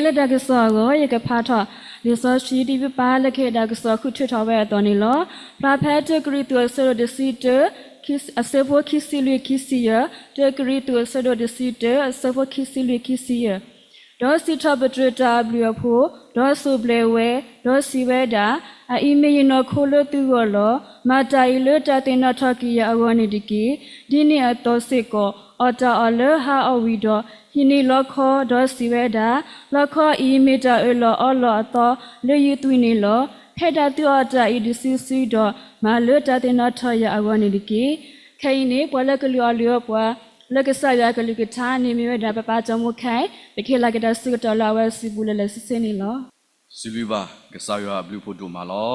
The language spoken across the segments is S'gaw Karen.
လၢတၢ်ကစီၣ်အဂီၢ် ယကဖးထီၣ်လံာ်စီဆှံဒ်ပပၢ်လၢကဟ့ၣ်တၢ်ကစီၣ်ဃုထၢထီၣ်ဝဲအသိးန့ၣ်လီၤ. ဖျါဖဲတၢကရံၣ်သူးအဆၢဒိၣ်တဆံတၢ အဆၢဖိခံဆံလွံၢ်ခံဆံယဲၢ်, တၢကရံၣ်သူးအဆၢဒိၣ်တဆံတၢ အဆၢဖိခံဆံလွံၢ်ခံဆံယဲၢ်. ဒီးစံးထီၣ်ပတြၢၤတၢ်အဘျုးအဖှိၣ်, ဒီးစိၢ်ဘျဲးဝဲ, ဒီးစံးဝဲဒၣ်, အအံၤမ့ၢ်ယနီၢ်ခိလၢသုဂီၢ်လီၤ. မၤတၢ်အံၤလၢတၢ်သ့ၣ်နီၣ်ထီၣ်က့ၤယၤအဂီၢ်န့ၣ်တက့ၢ်. ဒ်န့ၣ်အသိးစ့ၢ်ကီး အီၣ်တၢ်အီၣ်လၢဟါအီၣ်ဝံၤဒီး ဟံးန့ၢ်လီခီ, ဒီးစံးဝဲဒၣ်, လီခီအံၤမ့ၢ်တၢ်အၢၣ်လီၤအီလီၤအသီလၢယသွံၣ်န့ၣ်လီၤ. ဖဲဒၣ်သုအီၣ်တၢ်အံၤတစုစုဒီး မၤလၢတၢ်သ့ၣ်နီၣ်ထီၣ်ယၤအဂီၢ်န့ၣ်တက့ၢ်. ခဲအံၤန့ၣ် ပှၤလၢကလုၢ်အီၣ်လုၢ်အီပှၤ လၢကစၢ်ယွၤအကလုၢ်ကထါန့ၣ် မ့ၢ်ဝဲဒၣ်ပပၢ်စီၤမိၤခဲ, ပကဟ့ၣ်လီၤက့ၤတၢ်ဆၢကတီၢ်လၢအဝဲစုပူၤလၢာ်လၢာ်ဆ့ဆ့န့ၣ်လီၤ. စံးဘျုးဘၣ်ကစၢ်ယွၤအဘျုးအဖှိၣ်ဒိၣ်မးလီၤ.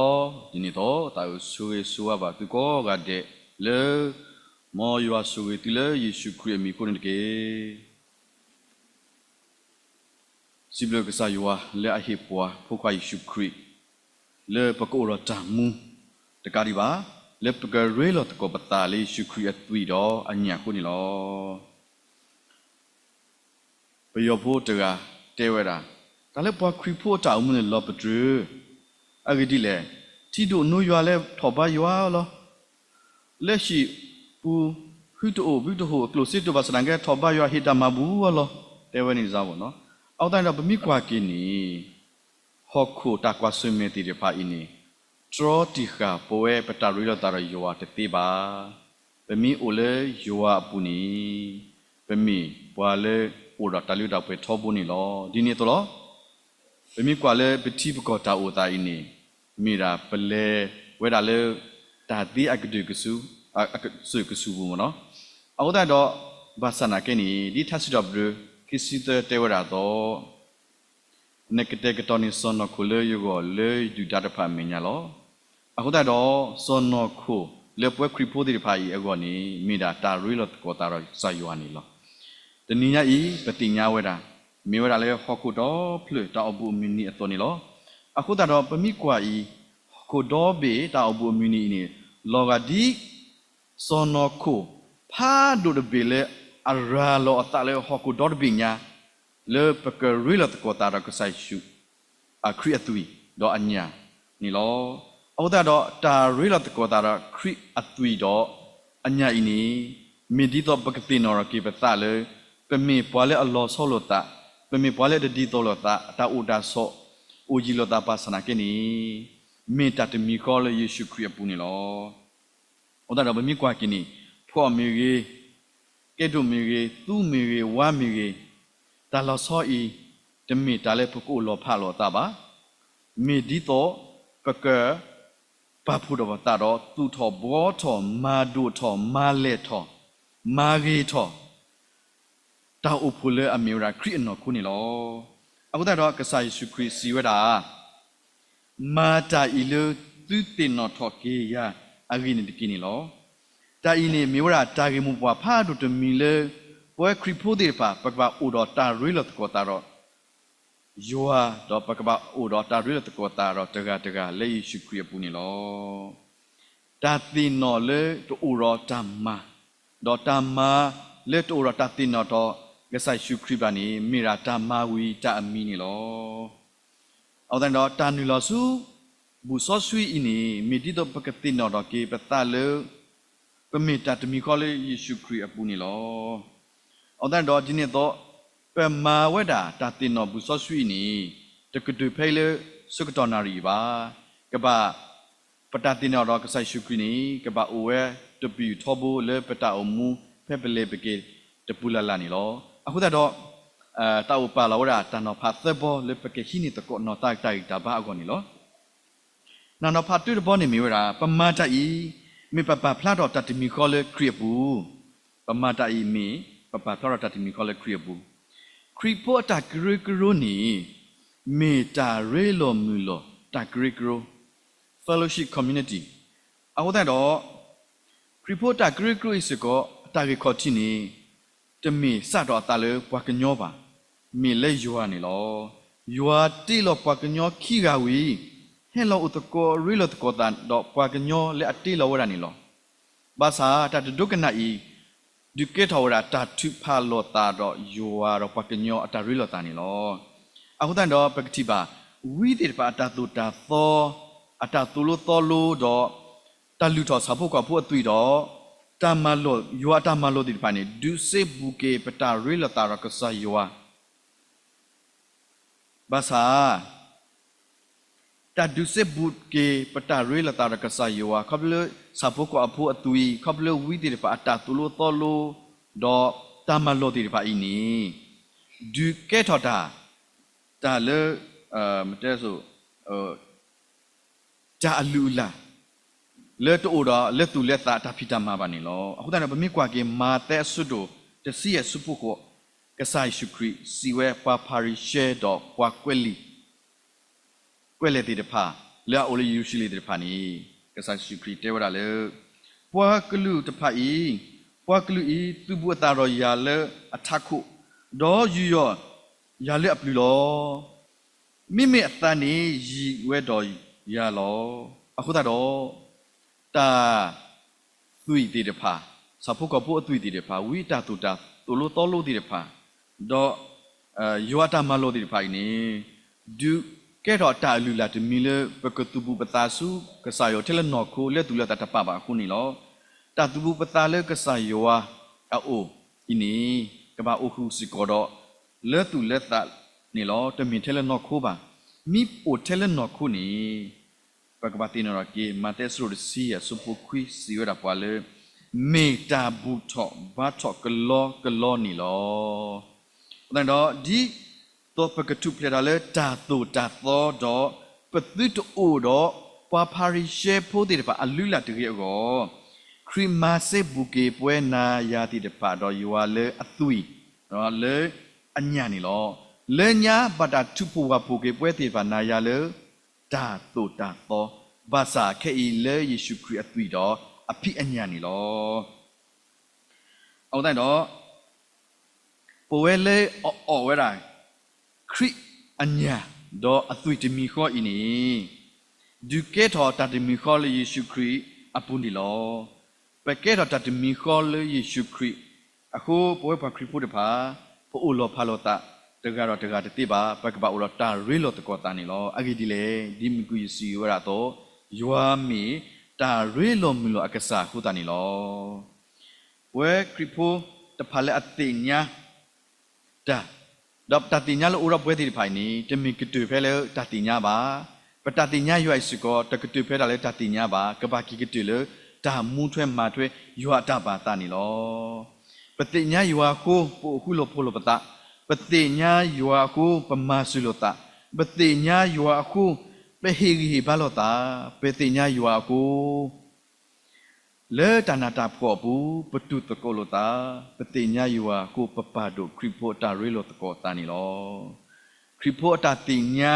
ဒ်န့ၣ်အသိး တၢ်ဆိၣ်ဂ့ၤဆိၣ်ဝါဘၣ်သုကိးဂၤဒဲးလၢ မ်ယွၤဆိၣ်ဂ့ၤသုလၢယ့ၣ်ၡူးခရံာ်အမံၤအဃိန့ၣ်တက့ၢ်. စံးဘျုးကစၢ်ယွၤလၢအဟ့ၣ်ပှၤဖိခွါယ့ၣ်ၡူးခရံာ် လၢပကအိၣ်ဒီးတၢ်မူတကးဒံးဘၣ်, လၢပကရ့လိာ်သကိးပသးလၢယ့ၣ်ၡူးခရံာ်အသွံၣ်ဒီးအညၣ်အဃိန့ၣ်လီၤ. ပယီၤဖိတဂၤတဲဝဲဒၣ်, တၢ်လၢပှၤခရံာ်ဖိအတၢ်အိၣ်မူန့ၣ်လီၤပတြၢၤ, အဂ့ၢ်ဒ်လဲၣ်, ထံဒိၣ်နိယွၤလၢထီၣ်ဘါယွၤလီၤ. လၢဟံၣ်ပူၤ ဟုတအိၣ်ဘုတဟိၣ်အကျိၣ်စ့တအိၣ်ဘၣ်ဆၣ်သနာ်က့ ထီၣ်ဘါယွၤဟ့ၣ်တၢ်မၤဘူၣ်အီၤလီၤ. တဲဝဲန့ၣ်စ့ၢ်ကီး. အဃိသတးဒီးပမ့ၢ်ကွၢ်က့ၤန့ၣ် ဟီၣ်ခိၣ်တၢ်ကွၢ်ဆၢၣ်မဲာ်သ့ၣ်တဖၣ်အံၤန့ၣ် တြီတံာ်ဃာ်ပဝဲပတၢ်ရ့လိာ်သးဒီးယွၤတသ့ဘၣ်. ပမ့ၢ်အိၣ်လၢယွၤအပူၤန့ၣ် ပမ့ၢ်ပှၤလၢအိၣ်ဒီးတၢ်လုၢ်တၢ်ပှ့ၤထီဘိန့ၣ်လီၤ. ဒ်န့ၣ်အသိးလီၤ. ပမ့ၢ်ကွၢ်လၢပထံပကီၢ်တၢ်အိၣ်သးအံၤန့ၣ် မ့ၢ်ဒၣ်ပလဲၤဝဲဒၣ်လၢ တၢ်သ့အကတၢၢ်ကစၢၢ်, အကစၢၢ်ကစူၢ်ပူၤမ့ၢ်နီၤ. အဃိသတးဒီး ဘၣ်ဆၣ်နာ်က့န့ၣ် ဒ်ထါစံးထီၣ်ပတြၢၤ ခံဆံသၢတဲဝဲဒၣ်အသိး နကတဲာ်ကတီၤန့ၢ်စီၢ်နီၤခိၣ်လၢယဂီၢ်လၢယဒုၣ်ဒါတဖၣ်အမဲာ်ညါလီၤ. အဃိသတးဒီး စီၢ်နီၤခိၣ်လၢပဝဲခရံာ်ဖိသ့ၣ်တဖၣ်အံၤအဂီၢ်န့ၣ် မ့ၢ်ဒၣ်တၢ်ရ့လိာ်သကိးသးဒီးကစၢ်ယွၤန့ၣ်လီၤ. တနံၤညါအံၤ ပသ့ၣ်ညါဝဲဒၣ် မ့ၢ်ဝဲဒၣ်လၢဟီၣ်ခိၣ်ဒီဖျၢၣ်တၢ်အိၣ်ဘှံးအမုၢ်နံၤအသိးန့ၣ်လီၤ. အဃိသတးဒီးပမ့ၢ်ကွၢ်အံၤ ဟီၣ်ခိၣ်ဒီဘ့ၣ်တၢ်အိၣ်ဘှံးအမုၢ်နံၤအံၤန့ၣ် လီၤဂာ်ဒ် စီၢ်နီၤခိၣ်ဖးဒိၣ်တဘ့ၣ်လၢအရၤလီၤအသးလၢဟီၣ်ခိၣ်ဒီတဘ့ၣ်ညါ လၢပကရ့လိာ်သကိးသးဒီးကစၢ်ယ့ၣ်ၡူး ခရံာ်အသွံၣ်ဒီးအညၣ်န့ၣ်လီၤ. အဃိသတးဒီး တၢ်ရ့လိာ်သကိးသးဒီးခရံာ်အသွံၣ်ဒီးအညၣ်အံၤန့ၣ် မ့ၢ်ဒ်သိးပကသ့ၣ်နီၣ်ထီၣ်က့ၤပသးလၢ ပမ့ၢ်ပှၤလၢအလီၤဆီလိာ်သး, ပမ့ၢ်ပှၤလၢတဒ်သိးလိာ်သး, တၢ်အိၣ်တၢ်ဆိး အိၣ်ယံၤလိာ်သးဘၣ်ဆၣ်နာ်က့န့ၣ် မ့ၢ်တၢ်တမံၤဃီလၢယ့ၣ်ၡူးခရံာ်အပူၤန့ၣ်လီၤ. အဃိသတးဒီးပမ့ၢ်ကွၢ်က့ၤန့ၣ် ဖှီၣ်မ့ၢ်ဂ့ၤ, ကဲဒိၣ်မ့ၢ်ဂ့ၤ, သူမ့ၢ်ဂ့ၤ, ဝါမ့ၢ်ဂ့ၤ, တၢ်လီၤဆီအံၤ တမ့ၢ်တၢ်လၢပကအိၣ်လီၤဖးလိာ်အသးဘၣ်. မ့ၢ်ဒ်သိး ပက ပာ်ဖှိၣ်ထီၣ်ပသးဒီး သူၣ်ထီၣ်ဘှီထီၣ်, မၤဒိၣ်ထီၣ်, မၤလဲၢ်ထီၣ်, မၤဂ့ၤထီၣ် တၢ်အိၣ်ဖှိၣ်လၢအမ့ၢ်ဝဲဒၣ်ခရံာ်အနီၢ်ခိန့ၣ်လီၤ. အဃိသတးဒီးကစၢ်ယ့ၣ်ၡူးခရံာ်စံးဝဲဒၣ် မၤတၢ်အံၤလၢသုသ့ၣ်နီၣ်ထီၣ်က့ၤယၤအဂ့ၢ်န့ၣ်တက့ၢ်န့ၣ်လီၤ. တၢ်အံၤန့ၣ်မ့ၢ်ဝဲဒၣ်တၢ်ဂ့ၢ်မိၢ်ပှၢ်ဖးဒိၣ်တမံၤလၢ ပဝဲခရံာ်ဖိသ့ၣ်တဖၣ် ပကဘၣ်အိၣ်ဒီးတၢ်ရ့လိာ်သကိးသးဒီး ယွၤ ဒီးပကဘၣ်အိၣ်ဒီးတၢ်ရ့လိာ်သကိးသးဒီးတဂၤတဂၤလၢယ့ၣ်ၡူးခရံာ်အပူၤန့ၣ်လီၤ. တၢ်သ့ၣ်နီၣ်လၢတအိၣ်ဒီးတၢ်မၤ, ဒီးတၢ်မၤလၢတအိၣ်ဒီးတၢ်သ့ၣ်နီၣ်ထီၣ်ကစၢ်ယ့ၣ်ၡူးခရံာ်ဘၣ်န့ၣ် မ့ၢ်ဒၣ်တၢ်မၤဝံၤတၢ်အမံၤန့ၣ်လီၤ. အဃိသတးဒီး တၢ်နုာ်လီၤဆူ ဘူၣ်စီဆှံအံၤန့ၣ် မ့ၢ်ဒ်သိးပကသ့ၣ်နီၣ်ထီၣ်က့ၤပသးလၢ ပမ့ၢ်တၢ်တမံၤဃီလၢယ့ၣ်ၡူးခရံာ်အပူၤန့ၣ်လီၤ. အဃိသတးဒီး ဒ်န့ၣ်အသိး ပမၤဝဲဒၣ်တၢ်သ့ၣ်နီၣ်ဘူၣ်စီဆှံအံၤန့ၣ် တကတၢၢ်ဖဲအံၤလၢဆၢကတီၢ်နၣ်ရံၣ်အံၤဘၣ်. ကဘၣ် ပတၢ်သ့ၣ်နီၣ်ဒီးကစၢ်ယ့ၣ်ၡူးခရံာ်န့ၣ် ကဘၣ်အိၣ်ဝဲတပယူာ်ထီဘိလၢပတၢ်အိၣ်မူ ဖဲပလဲၤပက့ၤတပူၤလၢ်လၢ်န့ၣ်လီၤ. အဃိသတးဒီး တၢ်အိၣ်ပာ်လီၤဝဲဒၣ်တၢ်နီၤဖးသၢဘီလၢပကဟံးန့ၢ်သကိးနီၢ်သးတၢ်ဂံၢ်တၢ်ဘါအဂီၢ်န့ၣ်လီၤ. နီၤဖးတၢတဘီန့ၣ်မ့ၢ်ဝဲဒၣ် ပမၤတၢ်အံၤ မ့ၢ်ပပာ်ဖျါထီၣ်တၢ်တမံၤဃီလၢခရံာ်အပူၤ, ပမၤတၢ်အံၤမ့ၢ်ပပာ်ဖျါထီၣ်တၢ်တမံၤဃီလၢခရံာ်အပူၤ, ခရံာ်ဖိအတၢ်ကရၢကရိန့ၣ် မ့ၢ်တၢ်ရ့လိာ်မုာ်လိာ်တၢ်ကရၢကရိ, fellowship community. အဃိသတးဒီး ခရံာ်ဖိအတၢ်ကရၢကရိအံၤစ့ၢ်ကီး အတၢ်ဂ့ၢ်ခီၣ်ထံးန့ၣ် တမ့ၢ်စးထီၣ်အသးလၢပှၤကညီဘၣ်, မ့ၢ်လၢယွၤန့ၣ်လီၤ. ယွၤတ့လီၤပှၤကညီခံဂၤဝံၤ ဟဲလီၤအိၣ်သကိးရ့လိာ်သကိးသးဒီးပှၤကညီလၢအတ့လီၤဝဲဒၣ်န့ၣ်လီၤ. ဘၣ်ဆၣ်တၢ်တဒိကနၣ်အံၤ ဒုးကဲထီၣ်ဝဲဒၣ်တၢ်ထုးဖးလိာ်သးဒီးယွၤဒီးပှၤကညီအတၢ်ရ့လိာ်သးန့ၣ်လီၤ. အဃိသတးန့ၣ်ဒီး ပကထံၣ်ဘၣ် ဝံသ့ၣ်တဖၣ်အတၢ်သိၣ်တၢ်သီ, အတၢ်သိၣ်လိသီလိဒီး တၢ်လုၢ်ထီၣ်ဆၣ်ဖိကီၢ်ဖိအသွံၣ်ဒီး တၢ်မၤလိာ်, ယွၤအတၢ်မၤလိာ်သ့ၣ်တဖၣ်န့ၣ် ဒုးစ့ဘူးက့ၤပတၢ်ရ့လိာ်သးဒီးကစၢ်ယွၤ ဘၣ်ဆၣ် တၢ်ဒုးစ့ဘူးက့ၤပတၢ်ရ့လိာ်သးဒီးကစၢ်ယွၤ ခီဖျိလၢဆၣ်ဖိကီၢ်ဖိအသွံၣ်, ခီဖျိလၢဝံသ့ၣ်တဖၣ်အတၢ်သိၣ်လိသီလိ ဒီးတၢ်မၤလိာ်သ့ၣ်တဖၣ်အံၤန့ၣ် ဒုးကဲထီၣ်တၢ်, တၢ်လၢ မတဲစိ တၢ်အလုၢ်အလၢ် လၢတအိၣ်ဒီးလၢသူၣ်လၢသးအတၢ်ဖံးတၢ်မၤဘၣ်န့ၣ်လီၤ. အဃိသတးဒီး ပမ့ၢ်ကွၢ်က့ၤ မးသဲအဆၢဒိၣ်တဆံယဲၢ်ဆၢဖိဃိး, ကစၢ်ယ့ၣ်ၡူးခရံာ်စံးဝဲ ပှၤဖၤရံၤၡဲဒီးပှၤကွဲးလံာ်, ကွဲးလံာ်သ့ၣ်တဖၣ် လၢအအိၣ်လၢယရူၤၡလ့ၣ်သ့ၣ်တဖၣ်န့ၣ် ကစၢ်ယ့ၣ်ၡူးခရံာ်တဲဝဲဒၣ်လၢ ပှၤကလုာ်တဖၣ်အံၤ, ပှၤကလုာ်အံၤ သုးဘူးအသးဒီးယၤလၢအထးခိၣ်, ဒီးယူးယီၣ်ယၤလၢအပျုၤလီၤ. မ့မ့ၢ်အသးန့ၣ်ယံာ်ဝဲဒီးယၤလီၤ. အဃိသတးဒီး တၢ်သွံၣ်သ့ၣ်တဖၣ်, ဆၣ်ဖိကီၢ်ဖိအသွံၣ်သ့ၣ်တဖၣ်, ဝံအတၢ်သိၣ်တၢ်သိၣ်လိသီလိသ့ၣ်တဖၣ်, ဒီးယွၤအတၢ်မၤလိာ်သ့ၣ်တဖၣ်အံၤန့ၣ် ဒုးကဲထီၣ်တၢ်အလုၢ်အလၢ်တမံၤလၢ ပကသူၣ်ဘူးပသးဆူကစၢ်ယွၤထဲလၢနီၢ်ခိ လၢသူၣ်လၢသးတပာ်ဘၣ်အဃိန့ၣ်လီၤ. တၢ်သူၣ်ဘူးပသးလၢကစၢ်ယွၤအအိၣ်အံၤန့ၣ် ကဘၣ်အိၣ်ဃုာ်စ့ၢ်ကီးဒီး လၢသူၣ်လၢသးန့ၣ်လီၤ. တမ့ၢ်ထဲလၢနီၢ်ခိဘၣ်. မ့ၢ်အိၣ်ထဲလၢနီၢ်ခိန့ၣ် ပကဘၣ်သ့ၣ်နီၣ်ထီၣ်က့ၤ မးသဲအဆၢဒိၣ်တဆံယဲၢ်အဆၢဖိခွံစံးဝဲဒၣ်ပှၤလၢ မ့ၢ်တၢ်ဘူၣ်ထီၣ်ဘါထီၣ်ကလီကလီန့ၣ်လီၤ. အဃိသတးဒီး ဒ်သိးပကထူၣ်ဖျဲးတၢ်လၢတၢ်သိၣ်တၢ်သီဒီး ပသုတအိၣ်ဒီးပှၤဖၤရံၤၡဲဖိသ့ၣ်တဖၣ်အလုၢ်အလၢ်တဂ့ၤအဂီၢ်, ခရံာ်မၤစ့ဘူးက့ၤပဝဲနၤယၤသ့ၣ်တဖၣ်ဒီးယွၤလၢအသွံၣ်, လၢအညၣ်န့ၣ်လီၤ. လၢညါဘၣ်တၢ်ထုးဖှိၣ်ဝၣ်ဖှိၣ်က့ၤပဝဲသ့ၣ်တဖၣ်နၤယၤလၢ တၢ်သိၣ်တၢ်သီ, ဘၣ်ဆၣ်ခဲအံၤလၢယ့ၣ်ၡူးခရံာ်အသွံၣ်ဒီးအဖံးအညၣ်န့ၣ်လီၤ. အဃိသတးဒီး ပဝဲလၢအအီၣ်ဝဲဒၣ် ခရံာ်အညၣ်ဒီးအသွံၣ်တမံၤဃီအံၤန့ၣ် ဒုးကဲထီၣ်တၢ်တမံၤဃီလၢယ့ၣ်ၡူးခရံာ်အပူၤန့ၣ်လီၤ. ပကဲထီၣ်တၢ်တမံၤဃီလၢယ့ၣ်ၡူးခရံာ်အဃိ ပဝဲပှၤခရံာ်ဖိတဖၣ် ပအိၣ်လီၤဖးလိာ်သး တဂၤဒီးတဂၤတသ့ဘၣ်. ပကဘၣ်အိၣ်ဒီးတၢ်ရ့လိာ်သကိးသးန့ၣ်လီၤ. အဂ့ၢ်ဒ်လဲၣ်, ဒ်မုၢ်ကူယစံးဝဲဒၣ်အသိး, ယွၤမ့ၢ်တၢ်ရ့လိာ်မုာ်လိာ်အကစၢ်အဃိသတးန့ၣ်လီၤ. ပဝဲခရံာ်ဖိတဖၣ်လၢအသ့ၣ်ညါတၢ်, ဒီးတၢ်သ့ၣ်ညါလၢအိၣ်ဒီးပဝဲသ့ၣ်တဖၣ်အံၤန့ၣ် တမ့ၢ်ကတၢၢ်ဖဲလၢတၢ်သ့ၣ်ညါဘၣ်. ပတၢ်သ့ၣ်ညါယွၤအံၤစ့ၢ်ကီး တကတၢၢ်ဖဲဒၣ်လၢတၢ်သ့ၣ်ညါဘၣ်, ကဘၣ်က့ၤကတၢၢ်လၢတၢ်မူထွဲမၤထွဲယွၤအတၢ်ဘၣ်သးန့ၣ်လီၤ. ပသ့ၣ်ညါယွၤအဃိ ပအိၣ်ဃူလိာ်ဖိးလိာ်ပသး, ပသ့ၣ်ညါယွၤအဃိ ပမၤစၢၤလိာ်သး, ပသ့ၣ်ညါယွၤအဃိ ပဟ့ၣ်ဂံၢ်ဟ့ၣ်ဘါလိာ်သး, ပသ့ၣ်ညါယွၤအဃိ လၢတၢ်နးတၢ်ဖှီၣ်အပူၤ ပတူၢ်သကိးလိာ်သး, ပသ့ၣ်ညါယွၤအဃိ ပပာ်ဒိၣ်ခရံာ်ဖိအတၢ်ရ့လိာ်သကိးသးန့ၣ်လီၤ. ခရံာ်ဖိအတၢ်သ့ၣ်ညါ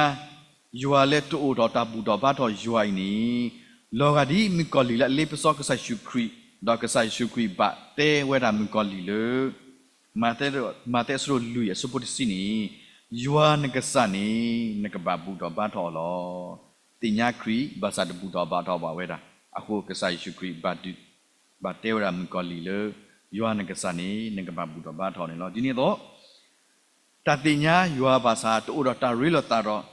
ယွၤလၢတအိၣ်ဒီးတၢ်ဘူၣ်ထီၣ်ဘါထီၣ်ယွၤအံၤန့ၣ်, လီၤဂာ်ဒ်မုၣ်ကီၤလံၢ်လၢအလ့ပစီကစၢ်ယ့ၣ်ၡူးခရံာ်, ဒီးကစၢ်ယ့ၣ်ၡူးခရံာ်ဘၣ်တဲဝဲဒၣ်မုၣ်ကီၤလံၢ်လၢ မးသဲအဆၢဒိၣ်လွံၢ်အဆၢဖိတဆံန့ၣ်, ယွၤနကစၢ်န့ၣ် နကဘၣ်ဘူၣ်ထီၣ်ဘါထီၣ်အီၤလီၤ. သ့ၣ်ညါခရံာ် ဘၣ်ဆၣ်တဘူၣ်ထီၣ်ဘါထီၣ်ဘၣ်ဝဲဒၣ်အဃိ ကစၢ်ယ့ၣ်ၡူးခရံာ်ဘၣ်ဒုး, ဘၣ်တဲဝဲဒၣ်မုၣ်ကီၤလံၢ်လၢ ယွၤနကစၢ်န့ၣ် နကဘၣ်ဘူၣ်ထီၣ်ဘါထီၣ်န့ၣ်လီၤ. ဒ်န့ၣ်အသိး တၢ်သ့ၣ်ညါယွၤဘၣ်ဆၣ်တအိၣ်ဒီးတၢ်ရ့လိာ်သးဒီး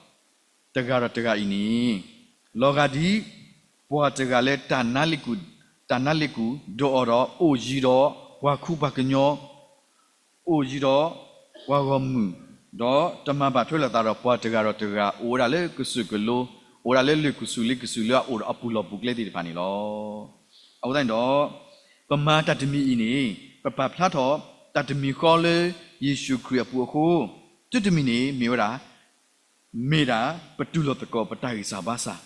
တဂၤဒီးတဂၤအံၤန့ၣ်, လီၤဂာ်ဒ် ပှၤတဂၤလၢ တၢ်နါလ့ၤကူၣ်ဒိးအီၤဒီး အိၣ်ယံၤဒီးပှၤခူပှၤကညီ, အိၣ်ယံၤဒီးပှၤဂီၢ်မုၢ်, ဒီးတမၤဘၣ်ထွဲလိာ်သးဒီးပှၤတဂၤဒီးတဂၤ, အိၣ်ဝဲဒၣ်လၢကစၢၢ်ကလိ, အိၣ်ဝဲဒၣ်လၢလၢၢ်ကစူၤလ့ကစူၤလၢအအိၣ်ဒီးအပူၤလီၢ်ပူၤကျဲသ့ၣ်တဖၣ်န့ၣ်လီၤ. အဃိသတးန့ၣ်ဒီး ပမၤတၢ်တမံၤအံၤန့ၣ် ပပာ်ဖျါထီၣ်တၢ်တမံၤဃီလၢယ့ၣ်ၡူးခရံာ်အပူၤအဃိ, တၢ်တမံၤန့ၣ်မ့ၢ်ဝဲဒၣ် မ့ၢ်ဒၣ်ပတူၢ်လိာ်သကိးပတၢ်ဂံၢ်စၢ်ဘါစၢ်,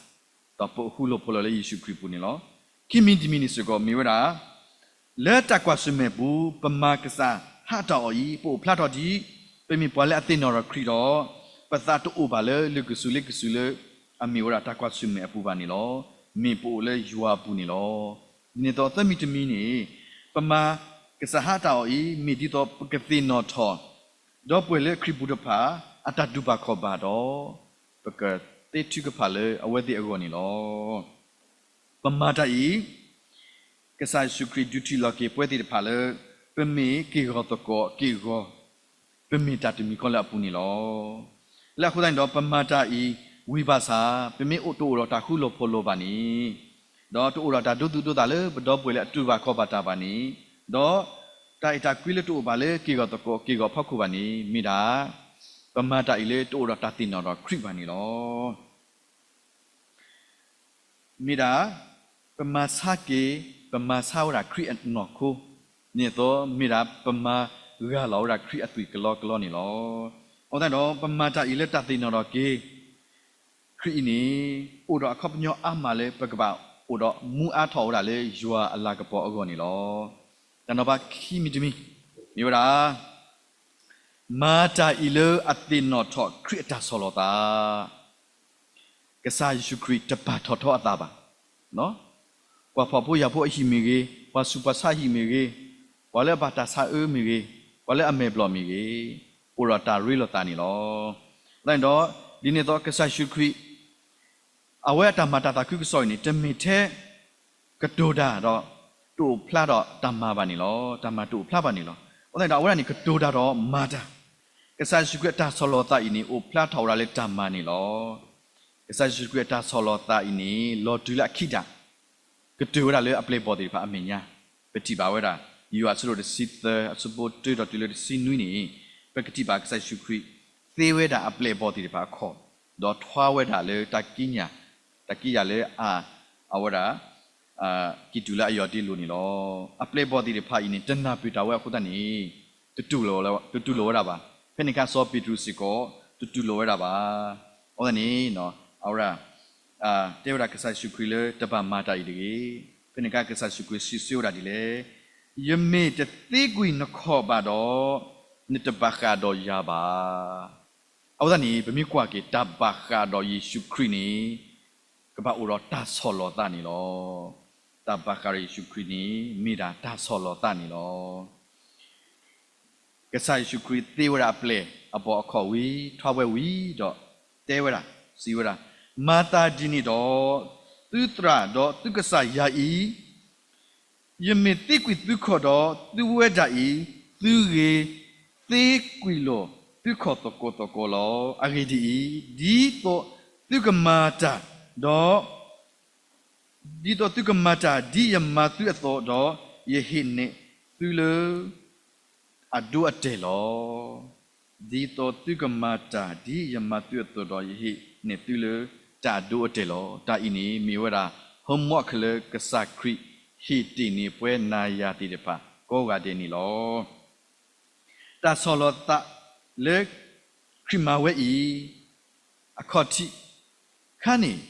ဒီးပအိၣ်ဃူလိာ်ဖိးလိာ်လၢယ့ၣ်ၡူးခရံာ်အပူၤန့ၣ်လီၤ. ခံမံၤတမံၤန့ၣ်စ့ၢ်ကီးမ့ၢ်ဝဲဒၣ် လၢတၢ်ကွၢ်ဆၢၣ်မဲာ်အပူၤ ပမၤကစၢ်ဟးတၢ်အီၣ်အံၤ ပအိၣ်ဖျါထီၣ်ဒ် ပမ့ၢ်ပှၤလၢအသ့ၣ်နီၣ်ထီၣ်ခရံာ်ဒီး ပသးတအိၣ်ဘၣ်လၢလၢၢ်ကစူၤလ့ကစူၤလၢ အမ့ၢ်ဝဲဒၣ်တၢ်ကွၢ်ဆၢၣ်မဲာ်အပူၤဘၣ်န့ၣ်လီၤ. မ့ၢ်ပအိၣ်လၢယွၤအပူၤန့ၣ်လီၤ. ဒ်န့ၣ်အသိးသၢမံၤတမံၤန့ၣ် ပမၤကစၢ်ဟးတၢ်အီၣ်အံၤ မ့ၢ်ဒ်သိးပကသ့ၣ်နီၣ်ထီၣ် ဒီပုၢ်ဝဲၢ်လၢခရံာ်ပူၤတဖၣ် အတၢ်တူၢ်ဘၣ်ခီၣ်ဘၣ်ဒီး ပကသ့ထုကဖၣ်လၢအဝဲသ့ၣ်အဂီၢ်န့ၣ်လီၤ. ပမၤတၢ်အံၤ ကစၢ်ယ့ၣ်ၡူးခရံာ်ဒုးထံၣ်လီၤက့ၤပဝဲသ့ၣ်တဖၣ်လၢ ပမ့ၢ်က့ၢ်ဂီၤသကိးက့ၢ်ဂီၤ, ပမ့ၢ်တၢ်တမံၤဃီလၢအပူၤန့ၣ်လီၤ. လၢအဃိသတးန့ၣ်ဒီး ပမၤတၢ်အံၤဝံၤဘၣ်ဆၣ် ပမ့ၢ်အိၣ်တအိၣ်ဒီးတၢ်ဃူလိာ်ဖိးလိာ်ဘၣ်န့ၣ်, ဒီးတအိၣ်ဒီးတၢ်ဒိသူၣ်ဒိသးလၢပဒီပုၢ်ဝဲၢ်လၢအတူၢ်ဘၣ်ခီၣ်ဘၣ်တၢ်ဘၣ်န့ၣ်, ဒီးတၢ်အဲၣ်တၢ်ကွံလၢတအိၣ်ဘၣ်လၢက့ၢ်ဂီၤသကိးက့ၢ်ဂီၤဖီခိၣ်ဘၣ်န့ၣ် မ့ၢ်ဒၣ် ပမၤတၢ်အံၤလၢတအိၣ်ဒီးတၢ်သ့ၣ်နီၣ်ဒီးခရံာ်ဘၣ်န့ၣ်လီၤ. မ့ၢ်ဒၣ် ပမၤဆါက့ၤ ပမၤဆါဝဲဒၣ်ခရံာ်အနီၢ်ခိ, ဒ်န့ၣ်အသိး မ့ၢ်ဒၣ်ပမၤဂၢ်လီၤဝဲဒၣ်ခရံာ်အသွံၣ်ကလီကလီန့ၣ်လီၤ. အဃိသတးဒီး ပမၤတၢ်အံၤလၢတၢ်သ့ၣ်နီၣ်ထီၣ်က့ၤ ခရံာ်အံၤန့ၣ် အိၣ်ဒီးအခီပညီအါမးလၢပကဘၣ်အိၣ်ဒီးမူအါထီၣ်ဝဲဒၣ်လၢယွၤအလၤကပီၤအဂီၢ်န့ၣ်လီၤ. တၢ်နီၤဖးခံမံၤတမံၤ မ့ၢ်ဝဲဒၣ် မၤတၢ်အံၤလၢအသ့ၣ်နီၣ်ထီၣ်ခရံာ်အတၢ်ဆီၣ်လီၤသး ကစၢ်ယ့ၣ်ၡူးခရံာ်တပာ်ထီၣ်ထီအသးဘၣ်. ပှၤဖှီၣ်ဖိယာ်ဖိအဟံၣ်မ့ၢ်ဂ့ၤ, ပှၤဆူးပှၤဆါအဟံၣ်မ့ၢ်ဂ့ၤ, ပှၤလၢအဘၣ်တၢ်ဆါအၢမ့ၢ်ဂ့ၤ, ပှၤလၢအမဲာ်ဘျီၣ်မ့ၢ်ဂ့ၤ, အိၣ်ဒီးတၢ်ရ့လိာ်သးန့ၣ်လီၤ. အဃိသတးန့ၣ်ဒီး ဒ်န့ၣ်အသိးကစၢ်ယ့ၣ်ၡူးခရံာ် အဝဲအတၢ်မၤတၢ်သးခုကစီၣ်အံၤန့ၣ် တမ့ၢ်ထဲ ကတိၤတၢ်ဒီး တအိၣ်ဖျါဒီးတၢ်မၤဘၣ်န့ၣ်လီၤ. တၢ်မၤတအိၣ်ဖျါဘၣ်န့ၣ်လီၤ. အဃိသတးဒီး အဝဲဒၣ်န့ၣ် ကတိၤတၢ်ဒီးမၤတၢ်, ကစၢ်ယ့ၣ်ၡူးခရံာ်အတၢ်ဆီၣ်လီၤသးအံၤန့ၣ် အိၣ်ဖျါထီၣ်ဝဲဒၣ်လၢတၢ်မၤန့ၣ်လီၤ. ကစၢ်ယ့ၣ်ၡူးခရံာ်အတၢ်ဆီၣ်လီၤသးအံၤန့ၣ် လီၤတုၤလၢအခံတၢ် ကတၢၢ်ဝဲဒၣ်လၢအပျဲၢ်အဘီၣ်သ့ၣ်တဖၣ်အမဲာ်ညါ, ပထံၣ်ဘၣ်ဝဲဒၣ် ယိၤဟၣ်အဆၢဒိၣ်တဆံသၢ အဆၢဖိတၢဒီးတုၤလၢတဆံနွံန့ၣ်, ပကထံၣ်ဘၣ်ကစၢ်ယ့ၣ်ၡူးခရံာ် သ့ဝဲဒၣ်အပျဲၢ်အဘီၣ်သ့ၣ်တဖၣ်အခီၣ်, ဒီးထွါဝဲဒၣ်လၢတၢ်ကံးညာ်, တၢ်ကံးညာ်လၢအ, အဝဲဒၣ် ကံၣ်တူာ်လၢအယီၢ်ဒ့လိၤန့ၣ်လီၤ. အပျဲၢ်အဘီၣ်သ့ၣ်တဖၣ်အံၤန့ၣ် တနၢ်ပၢၢ်တၢ်ဝဲအဃိသတးန့ၣ် တတူၢ်လိာ်ဝဲဒၣ်ဘၣ်. ဖဲန့ၣ်အခါစီၤပ့းတရူးစ့ၢ်ကီး တတူၢ်လိာ်ဝဲဒၣ်ဘၣ်. အဃိသတးန့ၣ် အဝဲဒၣ် တဲဝဲဒၣ်ကစၢ်ယ့ၣ်ၡူးခရံာ်လၢတဘၣ်မၤတၢ်အံၤတဂ့ၤ. ဖဲန့ၣ်အခါကစၢ်ယ့ၣ်ၡူးခရံာ်စံးဆၢဝဲဒၣ်ဒ်လဲၣ်, ယမ့ၢ်တသ့ကွံာ်နခီၣ်ဘၣ်ဒီး နတဘၣ်ဃးဒီးယၤဘၣ်. အဃိသတးန့ၣ် ပမ့ၢ်ကွၢ်က့ၤတၢ်ဘၣ်ဃးဒီးယ့ၣ်ၡူးခရံာ်န့ၣ် ကဘၣ်အိၣ်ဒီးတၢ်ဆီၣ်လီၤသးန့ၣ်လီၤ. တၢ်ဘၣ်ဃးဒီးယ့ၣ်ၡူးခရံာ်န့ၣ် မ့ၢ်ဒၣ်တၢ်ဆီၣ်လီၤသးန့ၣ်လီၤ. ကစၢ်ယ့ၣ်ၡူးခရံာ်သ့ဝဲဒၣ်အပျဲၢ်အဘီၣ်အခီၣ်ဝံၤ ထွါဝဲဝံၤဒီး တဲဝဲဒၣ်, စံးဝဲဒၣ်, မၤသးဒ်န့ၣ်ဒီး သုသရၣ်ဒီးသုကစၢ်ယၤအံၤ, ယမ့ၢ်သ့ကွံာ်သုခီၣ်ဒီး သုဝဲဒၣ်အံၤ သုဂ့ၤသ့ကွံာ်လိာ်သုခီၣ်သကိးသကိးလီၤ. အဂ့ၢ်ဒ်အံၤ, ဒ်သိးသုကမၤတၢ်ဒီး ဒ်သိးသုကမၤတၢ်ဒ်ယမၤသုအသိးဒီး, ယဟ့ၣ်နဲၣ်သုလၢ အဒိအတဲာ်လီၤ. ဒ်သိးသုကမၤတၢ်ဒ်ယမၤသုအသိးဒီး, ယဟ့ၣ်နဲၣ်သုလၢတၢ်အဒိအတဲာ်လီၤ. တၢ်အံၤန့ၣ်မ့ၢ်ဝဲဒၣ် homework လၢကစၢ်ခရံာ်ဟ့ၣ်တ့ၢ်န့ၢ်ပဝဲနၤယၤသ့ၣ်တဖၣ်ကိးဂၤဒဲးန့ၣ်လီၤ. တၢ်ဆီၣ်လီၤသးလၢခရံာ်မၤဝဲအံၤ အခီၣ်ထံးခါန့ၣ်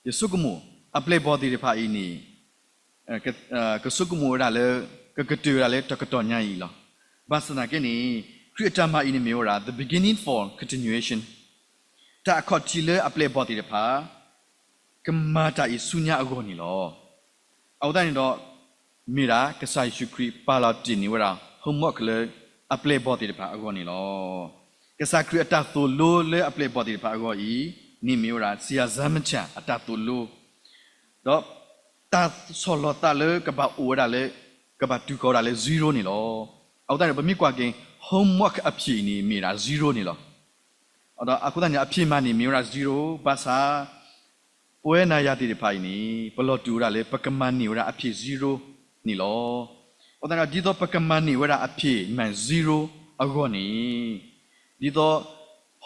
ယဆိကမိၣ် အပျဲၢ်အဘီၣ်သ့ၣ်တဖၣ်အံၤန့ၣ် ကဆိကမိၣ်ဝဲဒၣ်လၢ ကကတၢၢ်ဝဲဒၣ်လၢတကတီၢ်ညါအံၤလီၤ. ဘၣ်ဆၣ်သနာ်က့န့ၣ် ခရံာ်အတၢ်မၤအံၤန့ၣ်မ့ၢ်ဝဲဒၣ် the beginning for continuation, တၢ်အခီၣ်ထံးလၢအပျဲၢ်အဘီၣ်သ့ၣ်တဖၣ် ကမၤတၢ်အံၤဆူညါအဂီၢ်န့ၣ်လီၤ. အဃိသတးန့ၣ်ဒီး မ့ၢ်ဒၣ်ကစၢ်ယ့ၣ်ၡူးခရံာ်ပာ်လီၤတ့ၢ်န့ၢ်ဝဲဒၣ် homework လၢအပျဲၢ်အဘီၣ်သ့ၣ်တဖၣ်အဂီၢ်န့ၣ်လီၤ. ကစၢ်ခရံာ်အတၢ်သိၣ်လိလၢအပျဲၢ်အဘီၣ်သ့ၣ်တဖၣ်အဂီၢ်အံၤန့ၣ်မ့ၢ်ဝဲဒၣ် စံယၢ်စၢ်မဆၣ်အတၢ်သိၣ်လိ ဒီးတၢ်ဆီၣ်လီၤသးလၢကဘၣ်အိၣ်ဝဲဒၣ်လၢ ကဘၣ်တုၤဃီၤဝဲဒၣ်လၢ zero န့ၣ်လီၤ. အဃိသတးန့ၣ် ပမ့ၢ်ကွၢ်က့ၤ homework အဖြေန့ၣ်မ့ၢ်ဒၣ် zero န့ၣ်လီၤ. ဒီးအဃိသတးန့ၣ် အဖြေမးန့ၣ်မ့ၢ်ဝဲဒၣ် zero ဘၣ်ဆၣ် ပဝဲနၤယၤသ့ၣ်တဖၣ်အံၤန့ၣ် ပလီၤတူာ်ဝဲဒၣ်လၢ ပကမၤန့ၢ်ဝဲဒၣ်အဖြေ zero န့ၣ်လီၤ. အဃိသတးဒီး ဒ်သိးပကမၤန့ၢ်ဝဲဒၣ်အဖြေမး zero အဂီၢ်န့ၣ် ဒ်သိး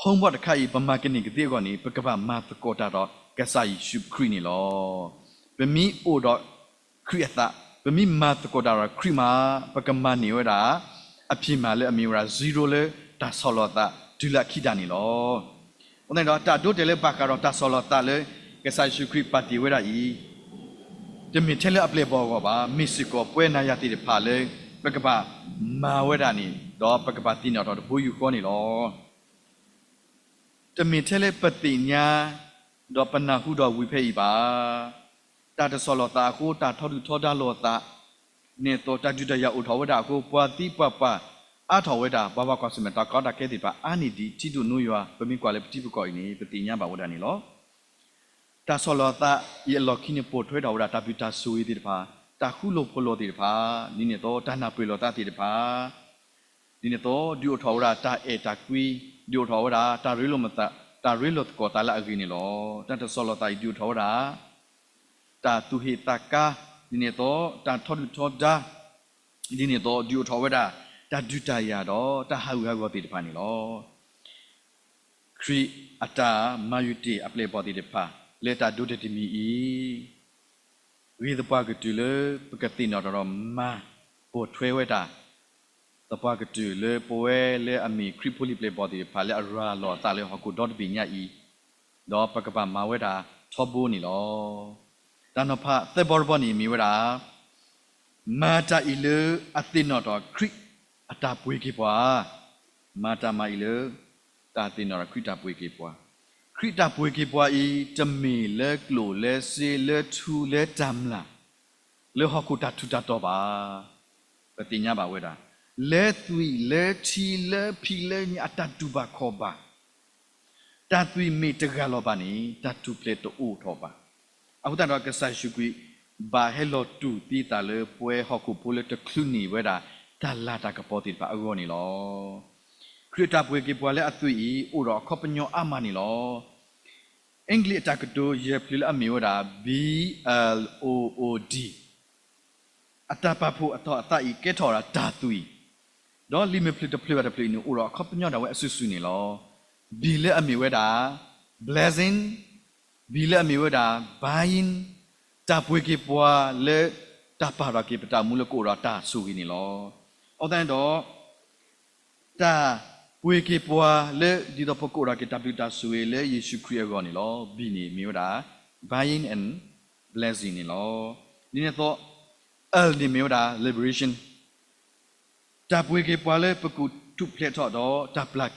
homework တခါအံၤ ပမၤကန့ၢ်ကသ့အဂီၢ်န့ၣ် ပကဘၣ်မၤသကိးတၢ်ဒီးကစၢ်ယ့ၣ်ၡူးခရံာ်န့ၣ်လီၤ. ပမ့ၢ်အိၣ်ဒီးခရံာ်အသး, ပမ့ၢ်မၤသကိးတၢ်ဒီးခရံာ်မး ပကမၤန့ၢ်ဝဲဒၣ် အဖြေမးလၢအမ့ၢ်ဝဲဒၣ် zero လၢတၢ်ဆီၣ်လီၤသးတုၤလၢအခံတၢ်န့ၣ်လီၤ. အဃိသတးဒီး တၢ်ဒိတဲာ်လၢဘၣ်ဃးဒီးတၢ်ဆီၣ်လီၤသးလၢ ကစၢ်ယ့ၣ်ၡူးခရံာ်ပာ်တ့ၢ်ဝဲဒၣ်အံၤ တမ့ၢ်ထဲလၢအပျဲၢ်အဘီၣ်အဂီၢ်ဘၣ်, မ့ၢ်စ့ၢ်ကီးပဝဲနၤယၤသ့ၣ်တဖၣ်လၢ ပကဘၣ်မၤဝဲဒၣ်န့ၣ် ဒီးပကဘၣ်သ့ၣ်နီၣ်ထီၣ်တဘိယူၢ်ဃီန့ၣ်လီၤ. တမ့ၢ်ထဲလၢပသ့ၣ်ညါ ဒီးပနၢ်ဟူဒီးဝံၤဖဲအံၤဘၣ်. တၢ်တဆီၣ်လီၤသးအဃိ တၢ်ထီဒုၣ်ထီဒါလိာ်သး န့ၣ်အသိး တၢ်ဒုးတၢ်ယၤအိၣ်ထီၣ်ဝဲဒၣ်အဃိ ပှၤသံပှၤပှၢ်အါထီၣ်ဝဲဒၣ် ပှၤဘၣ်ကွၢ်ဆၢၣ်မဲာ်တၢ်ကီတၢ်ခဲသ့ၣ်တဖၣ်အါန့ၢ်ဒံး ထံဒိၣ်နိယွၤ ပမ့ၢ်ကွၢ်လၢပထံပကီၢ်အံၤန့ၣ် ပသ့ၣ်ညါဘၣ်ဝဲဒၣ်န့ၣ်လီၤ. တၢ်ဆီၣ်လီၤသးအံၤအလီၢ်ခံန့ၣ် ပိာ်ထွဲထီၣ်ဝဲဒၣ်တၢ်ဘျုးတၢ်ဆိၣ်ဂ့ၤသ့ၣ်တဖၣ်, တၢ်ဃူလိာ်ဖိးလိာ်သ့ၣ်တဖၣ်, ဒ်န့ၣ်အသိး တၢ်နၢ်ပၢၢ်လိာ်သးသ့ၣ်တဖၣ်, ဒ်န့ၣ်အသိး ဒုးအိၣ်ထီၣ်ဝဲဒၣ်တၢ်အဲၣ်တၢ်ကွံ ဒုးအိၣ်ထီၣ်ဝဲဒၣ် တၢ်ရ့လိာ်မသး, တၢ်ရ့လိာ်သကိးသးလၢအဂ့ၤန့ၣ်လီၤ. တၢ်တဆီၣ်လီၤသးအံၤ ဒုးအိၣ်ထီၣ်ဝဲဒၣ် တၢ်သူၣ်ဟ့သးကါ ဒ်န့ၣ်အသိး တၢ်ထီဒုၣ်ထီဒါ ဒ်န့ၣ်အသိး ဒုးအိၣ်ထီၣ်ဝဲဒၣ် တၢ်ဒုးတၢ်ယၤဒီး တၢ်ဟးဂူာ်ဟးဂီၤသ့ၣ်တဖၣ်န့ၣ်လီၤ. ခရံာ်အတၢ်မၤယုာ်တ့ၢ်အပျဲၢ်အဘီၣ်သ့ၣ်တဖၣ် လၢတၢ်ဒိတံၤတမံၤအံၤ ဂ့ၤသပှၢ်ကတၢၢ်လၢ ပကသ့ၣ်နီၣ်ထီၣ်ဒီးမၤပိာ်ထွဲဝဲတၢ် သပှၢ်ကတၢၢ်လၢပဝဲလၢအမ့ၢ်ခရံာ်ဖိလံၤပျဲၢ်ဘီၣ်သ့ၣ်တဖၣ်လၢအရၤလီၤအသးလၢဟီၣ်ခိၣ်ဒီတဘ့ၣ်ညါအံၤ, ဒီးပကဘၣ်မၤဝဲဒၣ်ထီဘိန့ၣ်လီၤ. တၢ်နီၤဖးသၢဘီတဘီန့ၣ်မ့ၢ်ဝဲဒၣ် မၤတၢ်အံၤလၢအသ့ၣ်နီၣ်ထီၣ်ခရံာ်အတၢ်ပှ့ၤက့ၤပှၤ, မၤတၢ်မၤအံၤလၢ တၢ်သ့ၣ်နီၣ်ထီၣ်ခရံာ်တၢ်ပှ့ၤက့ၤပှၤ, ခရံာ်တၢ်ပှ့ၤက့ၤပှၤအံၤ တမ့ၢ်လၢကျိၣ်လၢစ့လၢထူလၢတၢ်မျၢ် လၢဟီၣ်ခိၣ်တၢ်ထူးတၢ်တီၤဘၣ်. ပသ့ၣ်ညါဘၣ်ဝဲဒၣ် လၢသွံၣ်လၢထံလၢဖံလၢညၣ်အတၢ်တူၢ်ဘၣ်ခီၣ်ဘၣ်, တၢ်သွံၣ်မ့ၢ်တဂၤလီၤဘၣ်န့ၣ် တၢ်ထူၣ်ဖျဲးတအိၣ်ထီၣ်ဘၣ်. အဃိသတးဒီး ကစၢ်ယ့ၣ်ၡူးခရံာ် ဘၣ်ဟဲလီၤတူၢ်သံသးလၢပဝဲဟီၣ်ခိၣ်ဖိလၢတချုးန့ၢ်ဝဲဒၣ် တၢ်လၤတၢ်ကပီၤသ့ၣ်တဖၣ်အဂီၢ်န့ၣ်လီၤ. ခရံာ်အတၢ်ပှ့ၤက့ၤပှၤလၢအသွံၣ်အံၤ အိၣ်ဒီးအခီပညီအါမးန့ၣ်လီၤ. အ့ၣ်ကလံးအတၢ်ကတိၤယဲၢ်ဖျၢၣ်လၢအမ့ၢ်ဝဲဒၣ် B L O O D အတၢ်ပာ်ဖှိၣ်အသီအသးအံၤ ကဲထီၣ်ဝဲဒၣ်တၢ်သွံၣ်, ဒီးလံာ်မုၢ်ဖျၢၣ်တဖျၢၣ်ဘၣ်တဖျၢၣ်အံၤန့ၣ် အိၣ်ဒီးအခီပညီဒၣ်ဝဲအစုာ်စုာ်န့ၣ်လီၤ. Bလၢအမ့ၢ်ဝဲဒၣ် blessing, Bလၢအမ့ၢ်ဝဲဒၣ် buying, တၢ်ပှ့ၤက့ၤပှၤလၢ တၢ်ပာ်ထီၣ်က့ၤပတၢ်အိၣ်မူလၢကအိၣ်ဒီးတၢ်ဆိၣ်ဂ့ၤန့ၣ်လီၤ. အဃိသတးန့ၣ်ဒီး တၢ်ပှ့ၤက့ၤပှၤလၢ ဒ်သိးပကအိၣ်ဒီးက့ၤတၢ်ဘျုးတၢ်ဆိၣ်ဂ့ၤလၢယ့ၣ်ၡူးခရံာ်အဂီၢ်န့ၣ်လီၤ. Bန့ၣ်မ့ၢ်ဝဲဒၣ် buying and blessing န့ၣ်လီၤ. ဒ်န့ၣ်အသိး Lန့ၣ်မ့ၢ်ဝဲဒၣ် liberation, တၢ်ပှ့ၤက့ၤပှၤလၢပကထူၣ်ဖျဲးထီၣ်ဒီးတၢ်ပျၢ်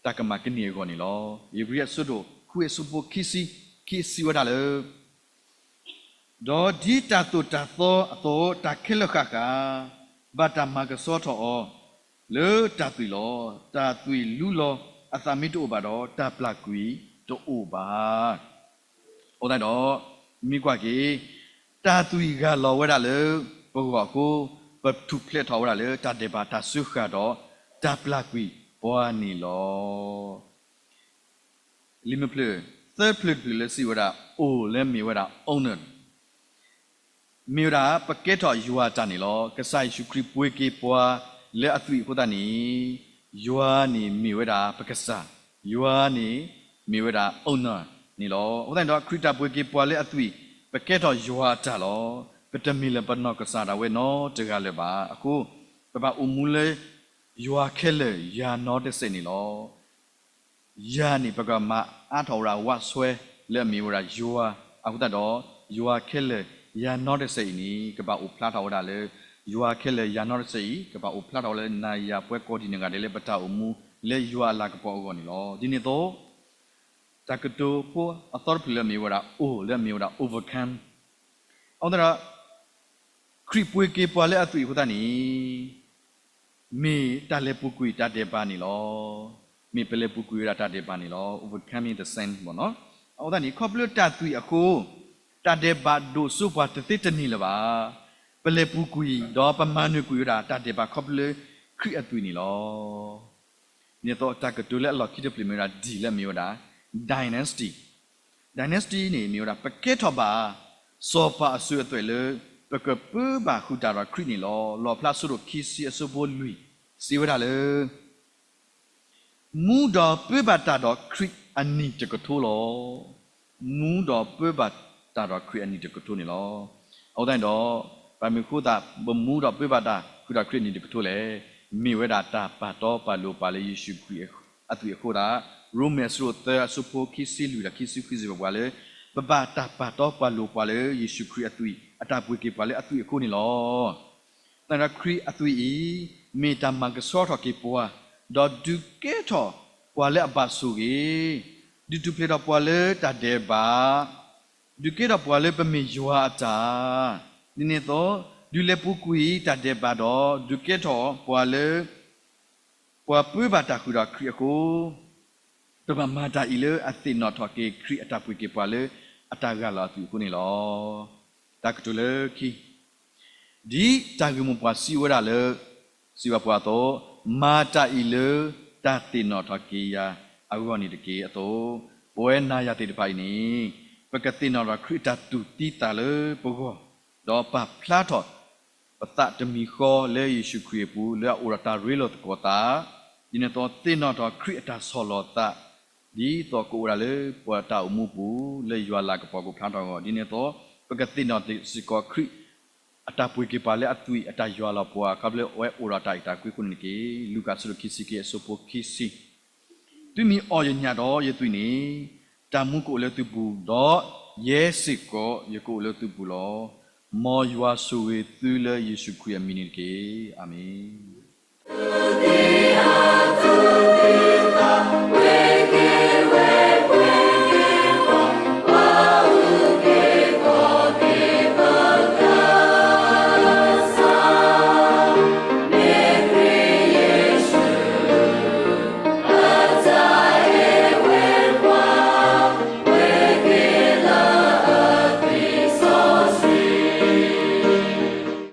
တၢ်ကမၣ်ကန့ၢ်အဂီၢ်န့ၣ်လီၤ. ဧ့ၤဘြံၤအဆၢဒိၣ်ဃုအဆၢဖိခံဆံခံစံးဝဲဒၣ်လၢ ဒီးဒ်တၢ်သိၣ်တၢ်သီအသိး တၢ်ခဲလၢာ်ဃၣ်ဃၣ် ဘၣ်တၢ်မၤကဆှီထီၣ်အီၤ လၢတၢ်သွံၣ်လီၤ. တၢ်သွံၣ်လူလီၤအသးမ့ၢ်တအိၣ်ဘၣ်ဒီး တၢ်ပျၢ်ကွံာ်တအိၣ်ဘၣ်. အဃိသတးဒီး မ့ၢ်ကွၢ်က့ၤ တၢ်သွံၣ်ဂၢ်လီၤဝဲဒၣ်လၢပဂီၢ်အဃိ ပထူၣ်ဖျဲးထီၣ်ဝဲဒၣ်လၢတၢ်ဒဲးဘးတၢ်စၢဃာ်ဒီး တၢ်ပျၢ်ကွံာ်ပှၤန့ၣ်လီၤ. လံာ်မုၢ်ဖျၢၣ် သၢဖျၢၣ်တဖျၢၣ်လၢစံးဝဲဒၣ် Oလၢမ့ၢ်ဝဲဒၣ် owner မ့ၢ်ဝဲဒၣ် ပကဲထီၣ်ယွၤအတၢ်န့ၣ်လီၤ. ကစၢ်ယ့ၣ်ၡူးခရံာ်ပှ့ၤက့ၤပှၤလၢအသွံၣ်အဃိသတးန့ၣ် ယွၤန့ၣ်မ့ၢ်ဝဲဒၣ်ပကစၢ်, ယွၤန့ၣ်မ့ၢ်ဝဲဒၣ် owner န့ၣ်လီၤ. အဃိသတးန့ၣ်ဒီး ခရံာ်တၢ်ပှ့ၤက့ၤပှၤလၢအသွံၣ် ပကဲထီၣ်ယွၤအတၢ်လီၤ. ပတမ့ၢ်လၢၤပနီၢ်ကစၢ်ဒၣ်ဝဲနီတဂၤလၢၤဘၣ်. အဃိ ပဘၣ်အိၣ်မူလၢ ယွၤခဲလၢာ်ယၤနီတစဲးန့ၣ်လီၤ. ယၤန့ၣ် ပကမၤအါထီၣ်ဝဲဒၣ်ဝးစွဲလၢအမ့ၢ်ဝဲဒၣ်ယွၤအဃိသတးဒီး ယွၤခဲလၢာ်ယၤနီတစဲးအံၤန့ၣ် ကဘၣ်အိၣ်ဖျါထီၣ်ဝဲဒၣ်လၢ ယွၤခဲလၢာ်ယၤနီတစဲးအံၤ ကဘၣ်အိၣ်ဖျါထီၣ်ဝဲလၢနၤယၤပှၤကိးဒံးနီၢ်ဂၤဒဲးလၢပတၢ်အိၣ်မူလၢယွၤအလၤကပီၤအဂီၢ်န့ၣ်လီၤ. ဒ်န့ၣ်အသိး တၢ်ကတိၤဖိအသီတဖျၢၣ်လၢအမ့ၢ်ဝဲဒၣ် Oလၢအမ့ၢ်ဝဲဒၣ် overcome အဃိသတးဒီး ခရံာ်ပှ့ၤက့ၤပှၤလၢအသွံၣ်အဃိသတးန့ၣ် မ့ၢ်တၢ်လဲၤပူၤကွံာ်တၢ်ဒဲးဘးန့ၣ်လီၤ. မ့ၢ်ပလဲၤပူၤကွံာ်ဝဲဒၣ်တၢ်ဒဲးဘးန့ၣ်လီၤ. Overcoming the sin ဘၣ်နီၤ. အဃိသတးန့ၣ် ခီဖျိတၢ်သွံၣ်အဃိ တၢ်ဒဲးဘးဒိၣ်စိပှၤတသ့တန့ၢ်လၢၤဘၣ်. ပလဲၤပူၤကွံာ်ဒီးပမၤနၢၤကွံာ်ဝဲဒၣ်တၢ်ဒဲးဘးခီဖျိခရံာ်အသွံၣ်န့ၣ်လီၤ. ဒ်န့ၣ်အသိးတၢ်ကတိၤလၢအလီၢ်ခံတဖျၢၣ်မ့ၢ်ဝဲဒၣ် Dလၢအမ့ၢ်ဝဲဒၣ် dynasty dynasty န့ၣ်မ့ၢ်ဝဲဒၣ် ပကဲထီၣ်ဘၣ် စီၤပၤအစၢၤအသွဲၣ်လၢ ပကပၢဘၣ်ဃုာ်တၢ်ဒီးခရံာ်န့ၣ်လီၤ. လီၣ်ဖျါအဆၢဒိၣ်ခံဆံအဆၢဖိလွံၢ် စံးဝဲဒၣ်လၢ မူဒီးပၢဘၣ်တၢ်ဒီးခရံာ်အနံၣ်တကထိလီၤ. မူဒီးပၢဘၣ်တၢ်ဒီးခရံာ်အနံၣ်တကထိန့ၣ်လီၤ. အဃိသတးန့ၣ်ဒီး ဘၣ်မနုၤအဃိသတး ပမူဒီးပၢဘၣ်တၢ်ဃုာ်ဒီးခရံာ်အနံၣ်တကထိလဲၣ်. မ့ၢ်ဝဲဒၣ်တၢ်ပာ်တီပာ်လိၤပှၤလၢယ့ၣ်ၡူးခရံာ်အသွံၣ်အဃိသတး ရိမ့ၤအဆၢဒိၣ်သၢအဆၢဖိခံဆံလွံၢ်ဒီးခံဆံဃုစံးဘၣ်ပှၤလၢ ပဘၣ်တၢ်ပာ်တီပာ်လိၤပှၤလၢယ့ၣ်ၡူးခရံာ်အသွံၣ် အတၢ်ပှ့ၤက့ၤပှၤလၢအသွံၣ်အဃိန့ၣ်လီၤ. သတးဒီးခရံာ်အသွံၣ်အံၤ မ့ၢ်တၢ်မၤကဆှီထီၣ်က့ၤပှၤ, ဒီးဒုးကဲထီၣ်ပှၤလၢအဘၣ်ဆိၣ်ဂ့ၤ, ဒုးထူၣ်ဖျဲးထီၣ်ပှၤလၢတၢ်ဒဲးဘး, ဒုးကဲထီၣ်ပှၤလၢပမ့ၢ်ယွၤအတၢ်, ဒ်န့ၣ်အသိး ဒုးလဲၤပူၤကွံာ်တၢ်ဒဲးဘးဒီး ဒုးကဲထီၣ်ပှၤလၢ ပှၤပၢဘၣ်တၢ်ဃုာ်ဒီးခရံာ်အဃိ, ပဘၣ်မၤတၢ်အံၤလၢအသ့ၣ်နီၣ်ထီၣ်က့ၤခရံာ်အတၢ်ပှ့ၤက့ၤပှၤလၢအတၢ်ရၤလီၤအသွံၣ်အဃိန့ၣ်လီၤ. တၢ်ကတိၤလၢခံ, ဒ်တၢ်ဂ့ၢ်မိၢ်ပှၢ်စံးဝဲဒၣ်လၢ စံးဘၣ်ပှၤအသိး, မၤတၢ်အံၤလၢ တၢ်သ့ၣ်နီၣ်ထီၣ်က့ၤယၤအဂီၢ်န့ၣ်တက့ၢ်. အသိး, ပဝဲနၤယၤသ့ၣ်တဖၣ်အံၤန့ၣ်, ပကသ့ၣ်နီၣ်ထီၣ်ခရံာ်အတၢ်တူၢ်သံသးလၢပဂီၢ်, ဒီးပာ်ဖျါထီၣ်ပသးတမံၤဃီလၢယ့ၣ်ၡူးခရံာ်အပူၤ လၢအအိၣ်ဒီးတၢ်ရ့လိာ်သကိးသး, ဒ်န့ၣ်အသိးသ့ၣ်နီၣ်ထီၣ်ခရံာ်အတၢ်ဆီၣ်လီၤသး ဒ်သိးကအိၣ်ဒၣ်လၢပတၢ်အိၣ်မူပူၤ လၢယွၤလၤကပီၤကဖျါထီၣ်အဂီၢ်, ဒ်န့ၣ်အသိး ပကသ့ၣ်နီၣ်စ့ၢ်ကီးခရံာ်အတၢ်ပှ့ၤက့ၤပှၤလၢအသွံၣ်အတၢ်ယွၤလီၤပှၤ ခီဖျိအဝဲအိၣ်ဒီးတၢ်အဲၣ်တၢ်ကွံအဃိန့ၣ်တက့ၢ်. လူၤကၣ်အဆၢဒိၣ်ခံဆံခံ အဆၢဖိခံဆံ, သုမ့ၢ်အီၣ်ယညၣ်ဒီးယသွံၣ်န့ၣ်, တၢ်မူကအိၣ်လၢသုပူၤ, ဒီးယဲစ့ၢ်ကီးယကအိၣ်လၢသုပူၤလီၤ. မ်ယွၤဆိၣ်ဂ့ၤသုလၢယ့ၣ်ၡူးခရံာ်အမံၤန့ၣ်တက့ၢ်. အၤမ့ၣ်.